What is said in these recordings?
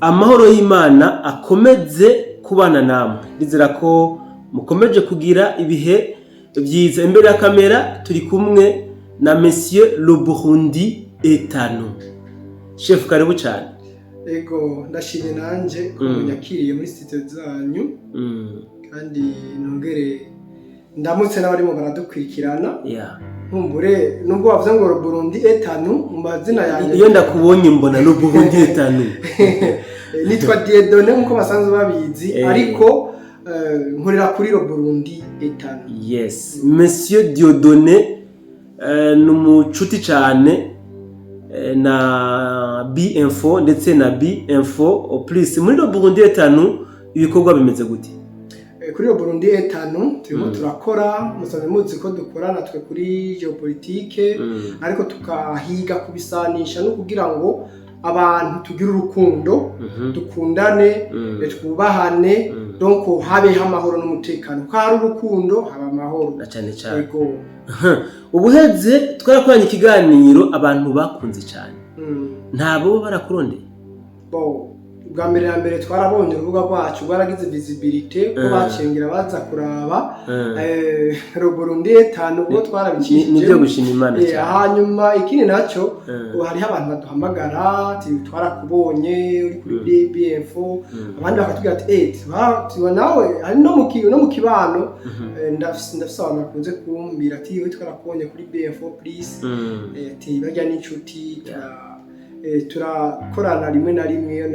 Amahoro y'Imana akomeze kubana namwe. Ndizera ko mukomeje kugira ibihe byiza. Imbere ya kamera turi kumwe na Monsieur Le Burundi Etano. Chef, karibu cyane. Ego, ndashimye nanje ko munyakiriye muri studio zanyu kandi nongere ndamutse n'abarimo baradukurikirana. Nkumbure nubwo bavuze ngo Burundi etanu mu mazina yanjye, Iyo ndakubonye mbona Le Burundi Etano. Nitwa Dieudonné nk'uko basanzwe babizi, ariko nkorera kuri Le Burundi etanu. Yes, Monsieur Dieudonné ni umucuti cyane na B-Info ndetse na B-Info Plus. Muri Le Burundi Etanu ibikorwa bimeze gute? Kuri Le Burundi etanu turimo turakora. Musanzwe muzi ko dukora natwe kuri géopolitique, ariko tukahiga kubisanisha no kugira ngo abantu tugire urukundo, dukundane, twubahane, donc habeho amahoro n'umutekano, kuko hari urukundo haba amahoro. Na cyane cyane. Ego. Ubuheze twarakoranye ikiganiro abantu bakunze cyane. Ntabo barakurondeye? Bon, bwa mbere na mbere twarabonye urubuga rwacu rwaragize visibilité, ko bacengera baza kuraba Le Burundi etanu, ubwo twarabicishije. Nibyo gushima Imana cyane. Hanyuma ikindi nacyo, ubu hariho abantu baduhamagara ati: "Twarakubonye uri kuri BF." Abandi bakatubwira ati: "Eh, tuba nawe." Hari no mu kibano, ndafise abantu bakunze kumbwira ati: "We, twarakubonye kuri BF Plus." Ati: "Barya n'inshuti, turakorana rimwe na rimwe iyo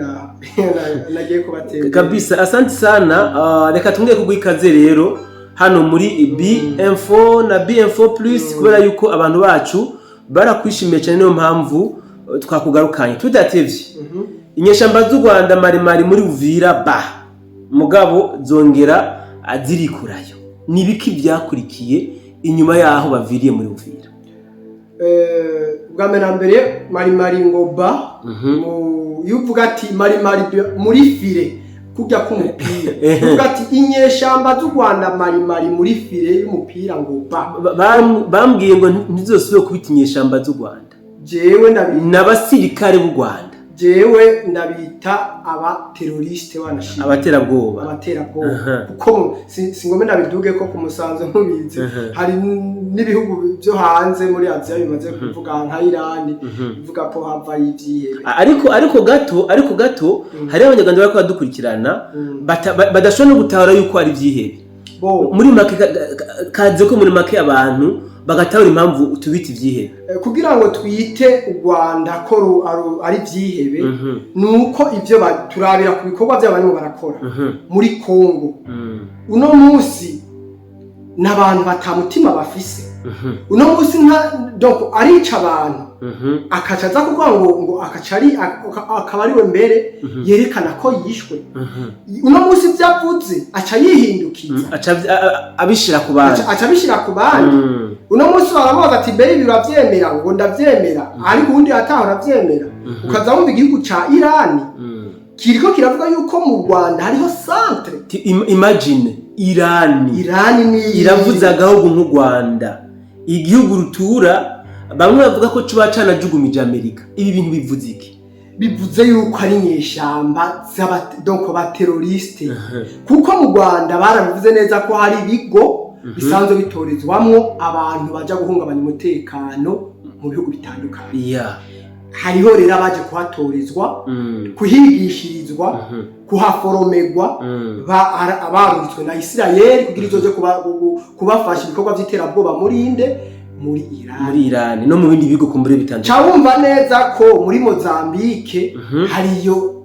nagiye kubatembera." Kabisa, asante sana. Reka tungeye kuguha ikaze rero hano muri B-Info na B-Info Plus, kubera yuko abantu bacu barakwishimiye cyane, niyo mpamvu twakugarukanye tudatevye. Inyeshamba z'u Rwanda maremare muri Uvira ba mugabo zongera zirikurayo. Ni ibiki byakurikiye inyuma yaho baviriye muri Uvira? Bwa mbere na mbere, marimari ngoba iyo uvuga ati marimari muri filet kurya k'umupira, uvuga ati inyeshamba z'u Rwanda marimari muri filet y'umupira ngo ba. Bambwiye ngo ntizosubire kubita inyeshamba z'u Rwanda. Jewe ndabita N'abasirikare b'u Rwanda. Jewe ndabita aba terroriste wanashima. Abaterabwoba. Abaterabwoba. Kuko singome ndabiduge ko ku musanze mubizi, hari n'ibihugu byo hanze muri Aziya bimaze kuvuga nka Irani, bivuga ko hava ivyihebe. Ariko gato hariho Abanyarwanda bariko badukurikirana badashobora no gutahura yuko ari ivyihebe. Bo Muri make, kaze ko muri make abantu bagatahura impamvu tubita ivyihebe. Kugira ngo twite u Rwanda ko ari ivyihebe, nuko ivyo turabira ku bikorwa vyabo barimo barakora muri Kongo uno munsi, n'abantu batamutima bafise. Uno munsi nka donc arica abantu, akaca aza kuvuga ngo akaca ari akaba ari we mbere yerekana ko yishwe. Uno munsi ibyo avuze aca yihindukiza. Aca abishira ku bandi. Aca abishyira ku bandi. Uno munsi baramubaza ati: "Mbere ibi uravyemera?" Ngo: "Ndavyemera." Ariko ubundi ataho aravyemera. Ukaza wumva igihugu ca Irani kiriko kiravuga yuko mu Rwanda hariho centre. Imagine Irani. Irani ni Iravuze agahugu nk'u Rwanda, igihugu rutura, bamwe bavuga ko cuba canajugumije Amerika. Ibi bintu bivuze iki? Bivuze yuko ari inyeshamba donc ba terroriste, kuko mu Rwanda barabivuze neza ko hari ibigo bisanzwe bitorezwamwo abantu baja guhungabanya umutekano mu bihugu bitandukanye. Hariho rero abaje kuhatorezwa, kuhigishirizwa, kuhaforomerwa, abarungitswe na Isirayeli kugira izoze kubafasha ibikorwa by'iterabwoba muri inde? Muri Irani. Muri Irani no mu bindi bihugu kumbure bitandukanye. Ca wumva neza ko muri Mozambique hariyo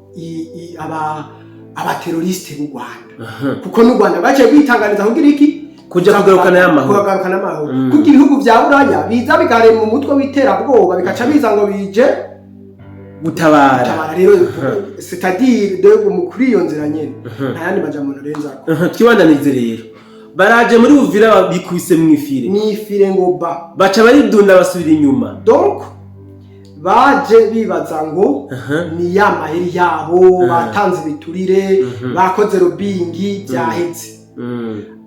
aba terroriste b'u Rwanda, kuko n'u Rwanda baciye rwitanganiza kugira iki? Kuja kugarukana y'amahoro. Kugarukana amahoro, kuko ibihugu vya Buraya biza bikarema umutwe w'iterabwoba, bikaca biza ngo bije gutabara. Gutabara rero, c'est-à-dire de kuri iyo nzira nyene, nta yandi majambo norenzako. Twibandanirize rero. Baraje muri Uvira, bikubise mu i filet. Mw'i filet ngo ba. Baca baridunda, basubira inyuma. Donc baje bibaza ngo ni ya maheri yabo, batanze ibiturire, bakoze lobbying, byahetse.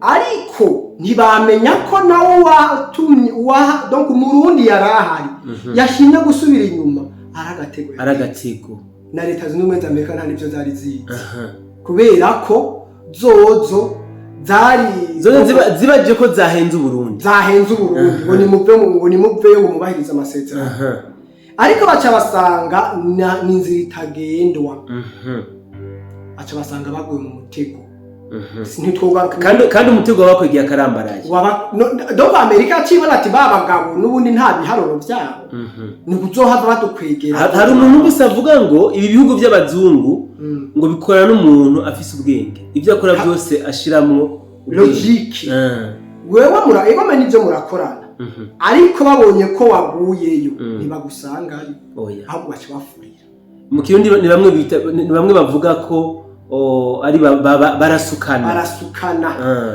Ariko ntibamenya ko nawe watumye wa donc Umurundi yari ahari yashimye gusubira inyuma ari agatego. Ari agatego. Na Leta Zunze Ubumwe za Amerika nta nivyo zari zizi, kubera ko zozo zari Zozo zibaje ko zahenze Uburundi. Zahenze Uburundi ngo ngo nimuveyo, ngo mubahirize amasezerano. Ariko baca basanga ni inzira itagendwa. Baca basanga baguye mu mutego. Ntitwogaruka. Kandi umutego wabakwegeye akarambaraye. Donc Amerika yacibona ati ba bagabo n'ubundi nta biharuro byabo, ni ukuzohava badukwegera. Hari umuntu gusa avuga ngo ibi bihugu by'abazungu ngo bikorana n'umuntu afise ubwenge, ibyo akora byose ashiramwo ubwenge. Logique. Wewe mura egome nivyo murakorana, ariko babonye ko waguyeyo, ntibagusangayo. Oya. Ahubwo baca bafurira. Mu Kirundi ni bamwe bita, ni bamwe bavuga ko ari barasukana. Barasukana.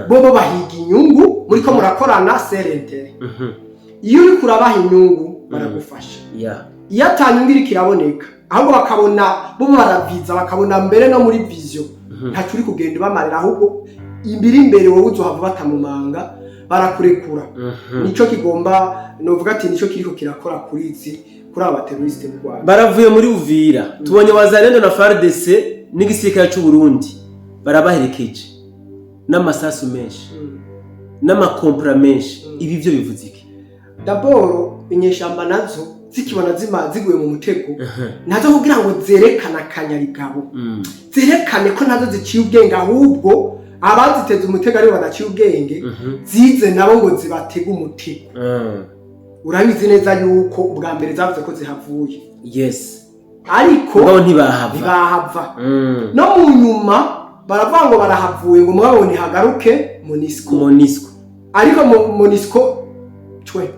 Bobo bahiga inyungu, muriko murakorana serentere. Iyo uriko urabaha inyungu, baragufasha. Iyo ata nyungu iriko iraboneka, ahubwo bakabona bo baraviza, bakabona mbere no muri vision ntaco uri kugenda ubamarira, ahubwo imbere imbere wowe uzohava batamumanga, barakurekura. Nico kigomba novuga ati nico kiriko kirakora kuri aba terroriste mu Rwanda. Baravuye muri Uvira, tubonye Wazalendo na FARDC n'igisirikare c'u Burundi barabaherekeje n'amasasu menshi n'amakompra menshi. Ibi byo bivuze iki? D'abord inyeshamba nazo zikibona ziguye mu mutego, nazo kugira ngo zerekane akanyarigabo, zerekane ko nazo ziciye ubwenge, ahubwo abaziteze umutego aribo badaciye ubwenge, zize nabo ngo zibatege umutego. Urabizi neza yuko ubwa mbere zavuze ko zihavuye. Ariko mugabo ntibahava. Ntibahava. No mu nyuma baravuga ngo barahavuye, ngo mugabo ntihagaruke MONUSCO. MONUSCO. Ariko MONUSCO cwe.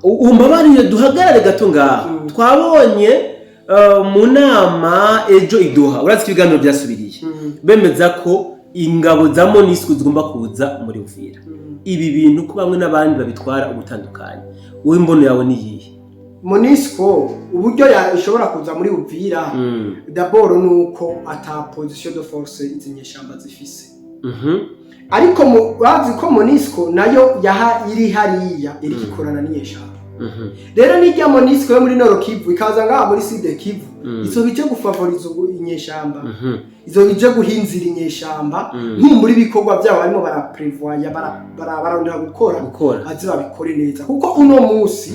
Umbabarire duhagarare gato ngaho. Twabonye mu nama ejo i Doha, urazi ko ibiganiro byasubiriye, bemeza ko ingabo za MONUSCO zigomba kuza muri Uvira. Ibi bintu ko bamwe n'abandi babitwara ubutandukanye, wowe imbono yawe ni iyihe? MONUSCO uburyo ishobora kuza muri Uvira, d'abord nuko ata position de force izi nyeshamba zifise. Ariko urazi ko MONUSCO nayo yaha iri hariya iriko ikorana n'inyeshamba. Rero nijya MONUSCO yo muri Nord Kivu ikaza ngaha muri Sud Kivu, izo bije gufavoriza ubu inyeshamba, izo bije guhinzira inyeshamba. Nkumbura ibikorwa byabo barimo baraprevoya, bararondera gukora, gukora, baze babikore neza, kuko uno munsi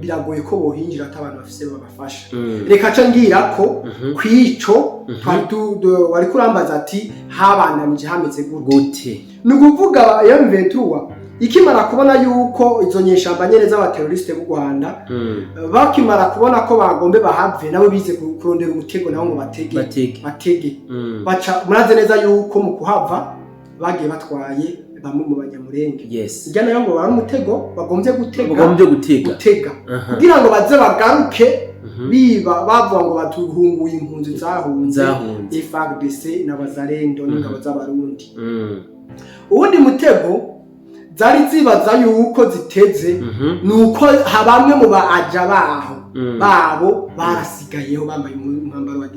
biragoye ko bohinjira ata abantu bafise babafasha. Reka ca ngira ko kwico twari wari kurambaza ati habandanije hameze gute? Gute? Ni ukuvuga M23 ikimara kubona yuko izo nyeshamba nyene z'abateroriste b'u Rwanda, bakimara kubona ko bagombe bahave, nabo bize kurondera umutego nabo ngo batege. Batege. Batege. Baca muraze neza yuko mu kuhava bagiye batwaye bamwe mu Banyamurenge. Irya nayo ngo bari umutego bagombye gutega. Bagombye gutega. Gutega kugira ngo baze bagaruke biba bavuga ngo batuhunguye impunzi zahunze zahunze FARDC na Wazalendo n'ingabo z'Abarundi. Uwundi mutego zari zibaza yuko ziteze, nuko bamwe mu ba aja baho babo barasigayeho bambaye umwambaro wa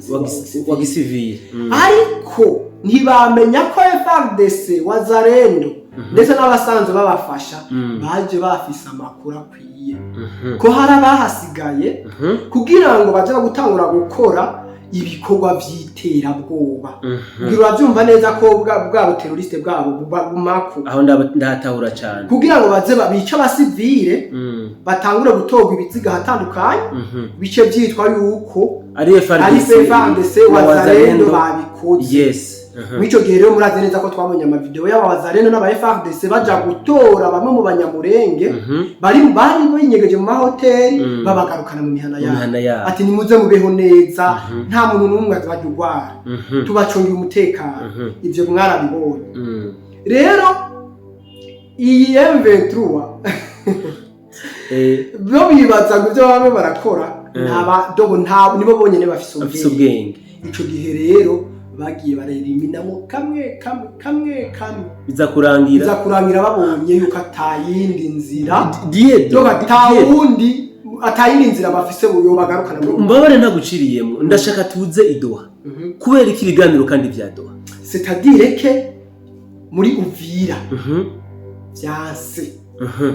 wa gisivile. Ariko ntibamenya ko FARDC, Wazalendo ndetse n'abasanzwe babafasha baje bafise amakuru akwiye ko hari abahasigaye kugira ngo baje gutangura gukora ibikorwa vy'iterabwoba. Ngira uravyumva neza ko bwa buteroriste bwabo buba bumako. Aho ndahatahura cane. Kugira ngo baze bice abasivile, batangure gutorwa ibiziga ahatandukanye, bice vyitwa yuko ari ari FARDC FARDC, na Wazalendo babikoze. Muri ico gihe rero murazi neza ko twabonye amavideo y'aba Wazalendo n'aba FARDC baja gutora bamwe mu Banyamurenge bari binyegeje mu mahoteli, babagarukana mu mihana mu yabo, mihana yabo, ati nimuze mubeho neza, nta muntu n'umwe azajya urwara, tubacungira umutekano. Ivyo mwarabibonye. Rero iyi M23 bo bibaza ngo ibyo baba barakora ntaba dogo, nta nibo bonyene bafise bafise ubwenge. Ubwenge. Ico gihe rero bagiye bareriminamo kamwe kamwe kamwe kamwe, biza kurangira biza kurangira babonye yuko atayindi nzira, Diedo dogo atayindi nzira bafise yobagarukana muri Mbabare ntaguciriyemo, ndashaka tuze i Doha. Kubera iki ibiganiro kandi vya Doha? C'est-à-dire que muri Uvira vyanse.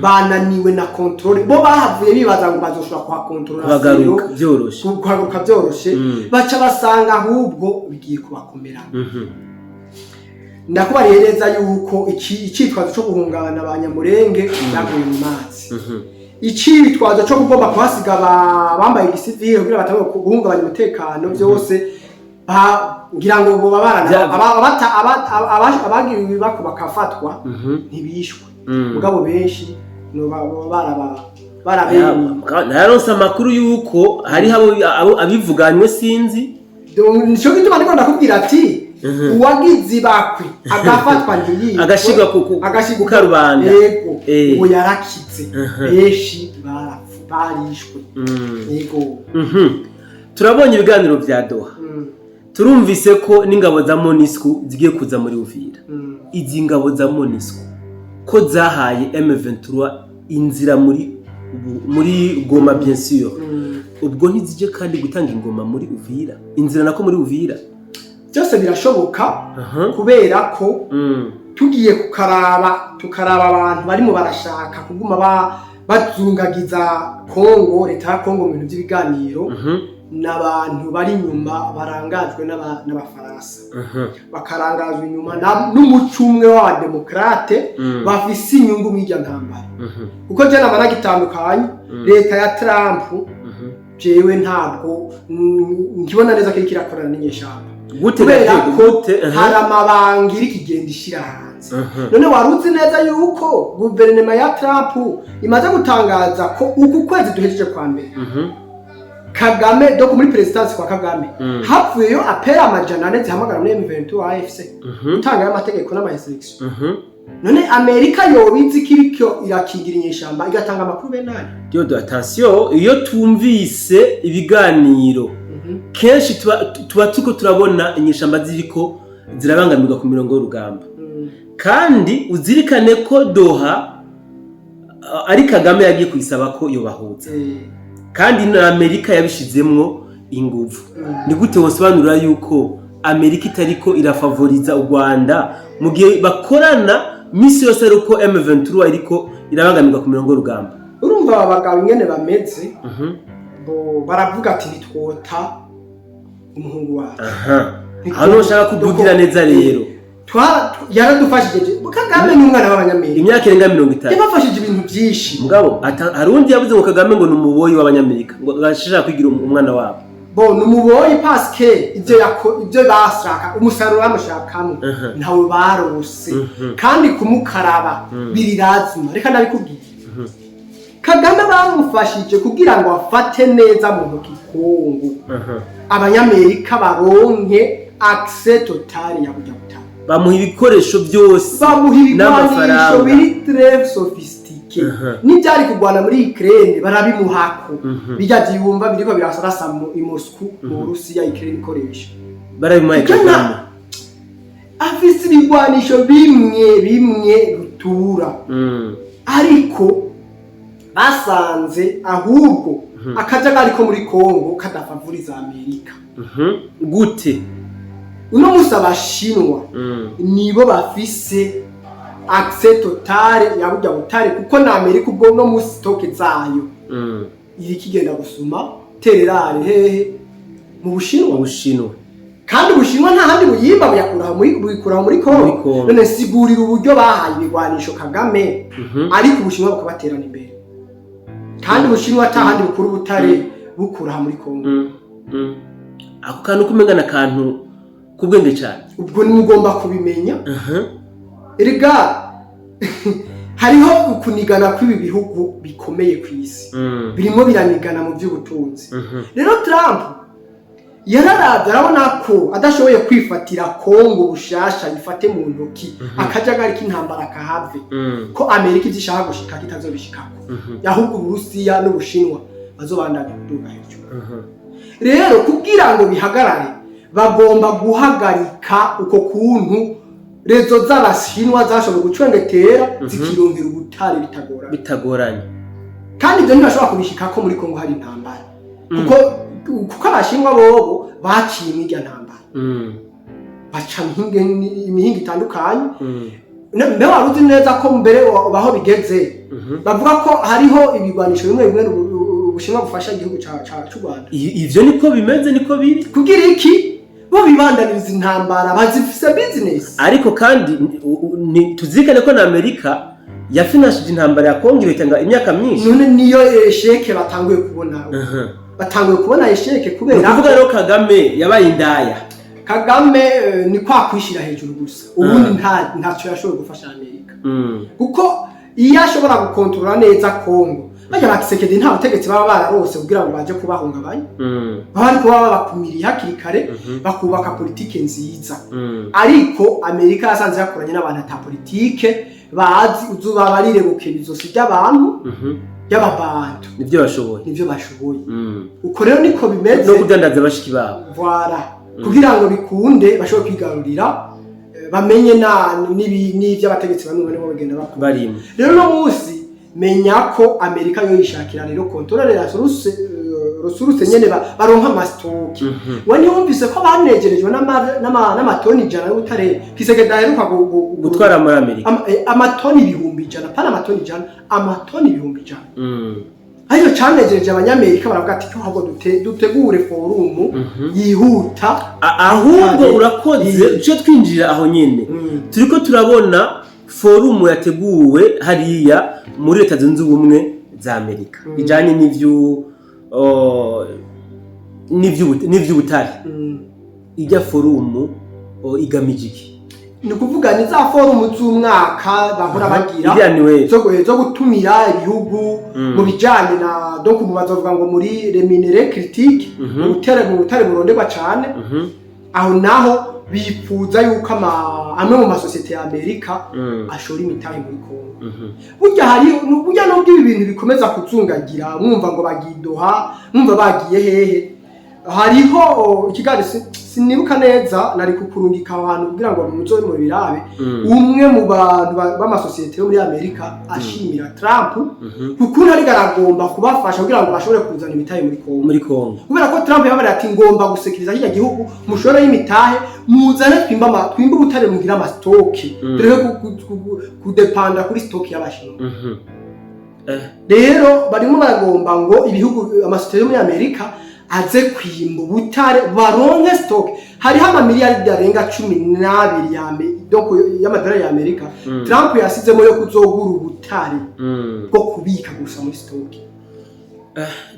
Bananiwe na contrôle. Bo bahavuye bibaza ngo bazoshobora kuhakontorora Kuhagaruka byoroshe. Kuhagaruka byoroshe. Baca basanga ahubwo bigiye kubakomera. Ndakubariye neza yuko iki icitwazo cyo guhungabana abanyamurenge byaguye mu mazi. Icitwazo cyo kugomba kuhasiga bambaye igisivile kugira batange guhungabanya umutekano, byose ngira ngo boba barana abagiriwe ibibako bakafatwa ntibishwe. Mugabo benshi no baraba baraberuye. Naronse amakuru yuko hariho abo abivuganywe, sinzi. Nico gituma ndiko ndakubwira ati uwagize ibakwe agafatwa ntiyicwe, Agashirwa agashirwa ku karubanda. Yego. Uwo yarakize. Benshi barishwe. Yego. Turabonye ibiganiro vya Doha. Turumvise ko n'ingabo za MONUSCO zigiye kuza muri Uvira. Izi ngabo za MONUSCO ko zahaye M23 inzira muri Goma, bien sûr, ubwo ntizije kandi gutanga ingoma muri Uvira, inzira nako muri Uvira? Byose birashoboka, kubera ko tugiye kukaraba, tukaraba abantu barimo barashaka kuguma bazungagiza Kongo, leta ya Kongo mu bintu by'ibiganiro, n'abantu bari inyuma barangajwe n'Abafaransa, bakarangazwa inyuma n'umuco umwe w'abademokrate bafise inyungu mw'irya ntambara, kuko je namara gitandukanye leta ya Trump. Jewe ntabwo nkibona neza ko iriko irakorana n'inyeshamba, Gute? kubera Gute? ko Gute? Hari amabanga iri kigenda ishira hanze. None wari uzi neza yuko guverinoma ya Trump imaze gutangaza ko uku kwezi duhejeje kwa mbere, Kagame, donc muri présidence kwa Kagame, hapfuyeyo appels 400 zihamagara muri M23 AFC gutanga amategeko n'ama instruction? None Amerika yoba izi ko iriko irakingira inyeshamba, igatanga amakuru bene ayo? Diodo, attention, iyo tumvise ibiganiro kenshi tuba turiko turabona inyeshamba ziriko zirabangamirwa ku mirongo y'urugamba. Kandi uzirikane ko Doha ari Kagame yagiye kuyisaba ko yobahuza, kandi na Amerika yabishizemwo inguvu. Ni gute wosobanura yuko Amerika itariko irafavoriza u Rwanda mu gihe bakorana misi yose, ari uko M23 iriko irabangamirwa ku mirongo y'urugamba? Urumva aba bagabo ingene bameze, bo baravuga ati ntitwota umuhungu wacu. Aha aho niho ushaka kuvugira neza rero. Yaradufashije. Kagame ni umwana w'Abanyamerika. Imyaka irenga 30. Yabafashije ibintu byinshi. Mugabo hari undi yavuze ngo Kagame ngo ni umuboyi w'Abanyamerika, ngo ashaka kwigira umwana wabo. Bo ni umuboyi parce que ibyo bashaka, umusaruro bamushakamo ntawe barose. Kandi kumukaraba biri lazima. Reka ndabikubwiye, Kagame bamufashije kugira ngo afate neza mu ntoki Kongo, Abanyamerika baronke accès total ya burya butaka. Bamuha ibikoresho byose Bamuha ibigwanisho n'amafaranga. biri très sophistiqué. N'ibyari kurwana muri Ukraine barabimuhako. Bijya byibumva biriko birasarasa i Moscou mu Burusiya, Ukraine ikoresha. Barabimuhaye. Icyo Kagame afise ibigwanisho bimwe bimwe rutura, ariko basanze ahubwo akajagari ko muri Kongo kadafavuriza Amerika. Gute? Uno musi Abashinwa nibo bafise accès total ya burya butare, kuko na Amerika ubwo no musi stock zayo iriko igenda gusuma tererare hehe? Mu Bushinwa. Mu Bushinwa. Kandi Ubushinwa nta handi buyimba, buyakura muri, buyikura muri Muri Kongo. Kongo. None sigurira uburyo bahaye ibigwanisho Kagame, ariko Ubushinwa bukabaterana imbere, kandi Ubushinwa ata handi bukura ubutare, bukura aha muri Kongo. Ako kantu kumenga na kantu k'ubwenge cyane. Ubwo nimugomba kubimenya. Erega hariho ukunigana kw'ibi bihugu bikomeye ku isi, birimo biranigana mu by'ubutunzi. Rero Trump yararavye arabona ko adashoboye kwifatira Kongo bushasha, yifate mu ntoki, akajagari k'intambara kahave, ko Amerika ivyo ishaka gushika kitazobishikako, ahubwo Uburusiya n'Ubushinwa bazobandanya kuduga hejuru. Rero kugira ngo bihagarare, bagomba guhagarika uko kuntu réseaux z'Abashinwa zashoboye gucwengetera zikironkera ubutare bitagoranye. Bitagoranye. Kandi ibyo ntibashobora kubishikako muri Kongo hari intambara, kuko Abashinwa bobo baciye mw'irya ntambara, baca imihinga itandukanye. Mbe wari uzi neza ko mbere baho bigeze Bavuga ko hariho ibigwanisho bimwe bimwe Ubushinwa bufasha igihugu c'u Rwanda. Ivyo niko bimeze, niko biri. Kugira iki? Bo bibandaniriza intambara, bazifise business. Ariko kandi tuzirikane ko na Amerika yafinanshije intambara ya Kongo, ibitanga imyaka myinshi. None niyo échec batanguye kubona. Batanguye kubona échec Ni kubera ukuvuga rero Kagame yabaye indaya. Kagame ni kwa kwishira hejuru gusa, ubundi ntacyo yashoboye gufasha Amerika, kuko iyo ashobora gukontorora neza Kongo, bajya ba Tshisekedi nta butegetsi baba bararose kugira ngo baje kubahungabanya. Baba ariko baba babakumiriye hakiri kare, bakubaka politike nziza. Ariko Amerika yasanze yakoranye n'abantu ata politike bazi, uzuba barirebukira izosi ry'abantu y'ababantu. Nibyo bashoboye. Nivyo bashoboye. Uko rero niko bimeze. No kudandaza bashiki babo. Voilà, kugira ngo bikunde bashobore kwigarurira, bamenye n'ivyo abategetsi bamwe barimo bagenda bakora barimo. Rero uno munsi menya ko Amerika yo yishakira rero contrôle la source, ressource nyene baronka ama stocks. We ntiwumvise ko banegerejwe n'amatoni 100 y'ubutare Tshisekedi aheruka gutwara muri Amerika? Amatoni 100,000, pana amatoni 100, amatoni 100,000. Ariko canejereje abanyamerika, baravuga ati ahubwo dutegure forum yihuta. Ahubwo Kandi- urakoze, uce twinjira aho nyene. Turiko turabona forum yateguwe hariya muri Leta Zunze Ubumwe za Amerika ijanye n'ivy'ubutare. Ijya forum igamije iki? Ni ukuvuga ni za forum z'umwaka bahora bagira Iriya ni we zo gutumira ibihugu mu bijanye na, donc mu bazovuga ngo muri les minerais critiques, mu butare buronderwa cane. Aho naho bifuza yuko amwe mu masosiyete ya Amerika ashora imitahe muri Kongo. Burya hari burya nubwo ibi bintu bikomeza kuzungagira, mwumva ngo bagiye Doha, mwumva bagiye hehe, hariho ikiganiro sinibuka neza, nari kukurungika ahantu kugira ngo muzo mu birabe. Umwe mu bantu b'amasosiyete yo muri Amerika ashimira Trump ukuntu ariko aragomba kubafasha kugira ngo bashobore kuzana imitahe muri Kongo. Muri Kongo. Kubera ko Trump yabaye ati ngomba gusekiriza kirya gihugu, mushore y'imitahe, muzane twimbe ubutare, mugira ama stocks, tureke kudepanda kuri stock y'abashinwa. Rero barimo baragomba ngo ibihugu, amasosiyete yo muri Amerika aze kwimba ubutare, baronke stock. Hariho amamiliyaridi arenga 12 donc y'amadolari ya Amerika Trump yasizemo yo kuzogura ubutare bwo kubika gusa muri stock.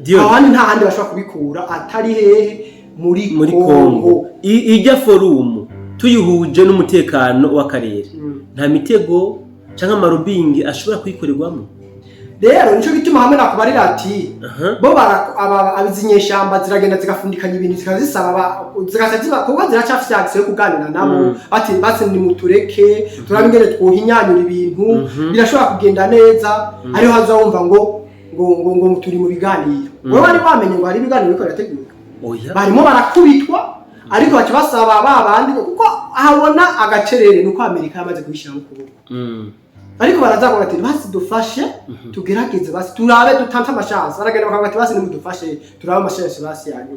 Dio. Ahandi nta handi bashobora kubikura atari hehe? Muri Muri Kongo. Kongo. Ijya forum tuyihuje n'umutekano w'akarere, nta mitego canke ama lobbying ashobora kuyikorerwamo? Rero nico gituma hamwe nakubarira ati bo izi nyeshamba ziragenda zigafundikanya ibintu, zikazisaba zigaca ziba, kuko ziracafise accès yo kuganira nabo. Bati basi nimutureke turabe ingene twohinyanyura ibintu, birashobora kugenda neza. Ariho haza wumva ngo turi mu biganiro. Wowe wari wamenye ngo hari ibiganiro biriko birategurwa? Oya. Barimo barakubitwa, ariko baca basaba ba bandi, kuko ahabona agacerere nuko Amerika yamaze kubishyira mu kuboko. Ariko baraza kuvuga ati basi dufashe, tugerageze, basi turabe, dutanze ama chances. Baragenda bakavuga ati basi nimudufashe turabe ama chances basi yanyu.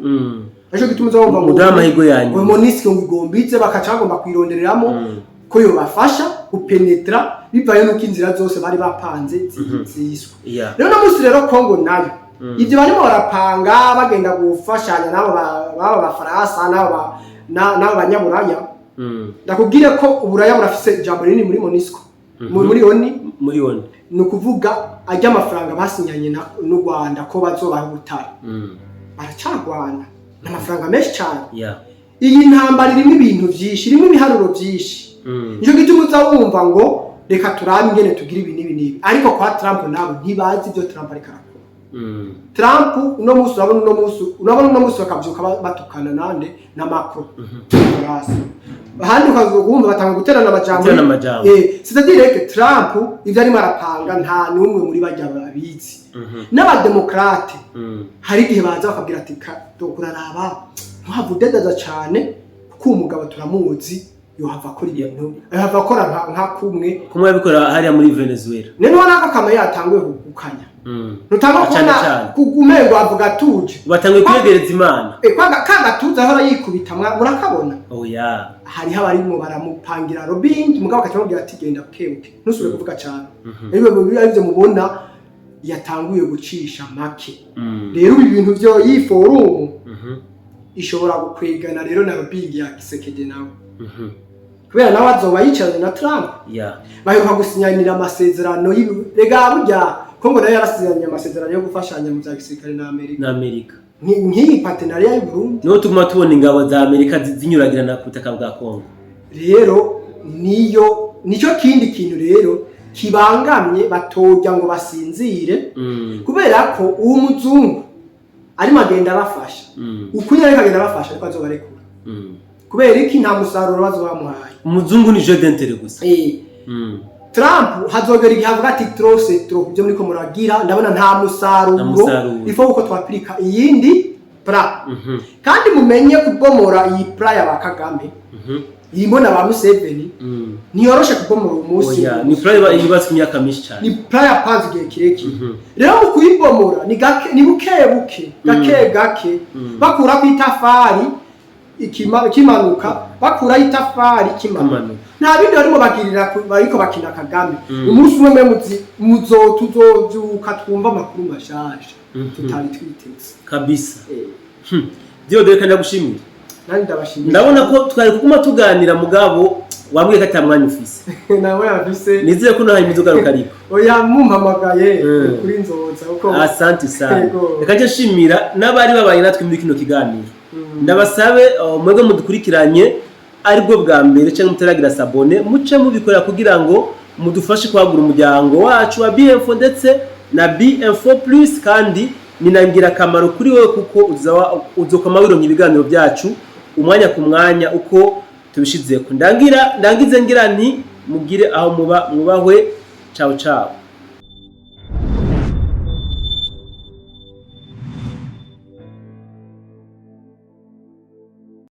Ariko gituma uza wumva ngo Muduhe amahirwe yanyu. ngo MONUSCO ngo igombitse, bakaca bagomba kuyirondereramo ko yobafasha gupenetra, bivaye nuko inzira zose bari bapanze ziswe. Rero no munsi rero Kongo nayo ibyo barimo barapanga, bagenda gufashanya n'abo baba bafaransa n'abo banyaburaya. Ndakubwire ko Uburaya burafise ijambo rinini muri MONUSCO, muri ONU. Muri ONU. Ni ukuvuga ajya amafaranga basinyanye n'u Rwanda ko bazobaha ubutare, baracagwana, ni amafaranga menshi cyane. Iyi ntambara irimo ibintu byinshi, irimo ibiharuro byinshi. Nicyo gituma uza wumva ngo reka turabe ingene tugira ibi n'ibi n'ibi. Ariko kwa Trump nabo ntibazi ibyo Trump ariko arakora. Trump uno munsi urabona uno munsi bakabyuka batukana nande? Na Macron. Hasi ahandi ukaza kumva batanga guterana amajambo. Guterana amajambo. C'est-à-dire que Trump ibyo arimo arapanga nta n'umwe muri bajya babizi. N'abademokrate hari igihe baza bakabwira ati kuraraba ntuhave udedaza cyane, kuko uwo mugabo turamuzi, yohava akora ibintu, yohava akora nka kumwe Kumwe abikora hariya muri Venezuela. None ubona ko akama yatanguye gukanya, ntutanga Cane kubona cane. kugumengo avuga atuje. Batanguye kwiyegereza Imana. Ka gatuza ahora yikubita, murakabona. Oya. Hariho abarimo baramupangira lobbying, mugabo akaca amubwira ati genda bukebuke, ntusubire kuvuga cyane. Aribyo mubona. Yatanguye gucisha make. Rero ibi bintu vyo iyi forum ishobora gukwegana rero na lobbying ya Tshisekedi nawe, kubera nawe azoba yicaranye na Trump. Baheruka gusinyanira amasezerano rega burya Kongo nayo yarasinyanye amasezerano yo gufashanya mu bya gisirikare na Amerika. Na Amerika. Nk'iyi partenariat y'u Burundi. Niho tuguma tubona ingabo za Amerika zinyuragirana ku butaka bwa Kongo. Rero niyo nicyo kindi kintu rero kibangamye, batojya ngo basinzire, kubera ko uwo muzungu arimo agenda abafasha. Ukuri ariko agenda abafasha, ariko azobarekura. Kubera iki? Nta musaruro bazoba bamuhaye. Umuzungu ni jeu d'intérêt gusa. Trump hazogera igihe avuga ati: "Trop c'est trop, ibyo muriko muragira ndabona nta musaruro." Nta musaruro. Ifo uko twapurika iyindi plan. Kandi mumenye kubomora iyi plan ya ba Kagame, irimo na ba Museveni, ntiyoroshe kubomora uyu munsi. Oya, ni plan yubatswe imyaka myinshi cyane. Ni plan yapanze igihe kirekire. Rero mu kuyibomora ni gake, ni buke buke, gake gake, bakura ku itafari kimanuka, bakuraho itafari kimanuka. Kimanuka. Nta bindi barimo bagirira bariko bakina Kagame. Umunsi umwe mwe muzi muzo tuzovyuka twumva amakuru mashasha tutari twiteze. Kabisa. Diyo reka ndagushimira. Nandi ndabashimiye. Ndabona ko twari kuguma tuganira, mugabo wambwiye ko ata mwanya ufise. Nawe yafise. Nizere ko nahaye imizogaruka ariko. Oya, mumpamagaye kuri nzoza kuko. Asante sana. Yego. Reka nje nshimira n'abari babaye natwe muri kino kiganiro. Ndabasabe mwebwe mudukurikiranye aribwo bwa mbere cyangwa mutaragira s'abonner, muce mubikora kugira ngo mudufashe kwagura umuryango wacu wa BM4 ndetse na BM4 Plus. Kandi ni na ngirakamaro kuri wowe kuko uzokama wironka ibiganiro byacu umwanya ku mwanya uko tubishizeko. Ndangira ndangize ngira nti mugire aho muba mwubahwe. Ciao ciao.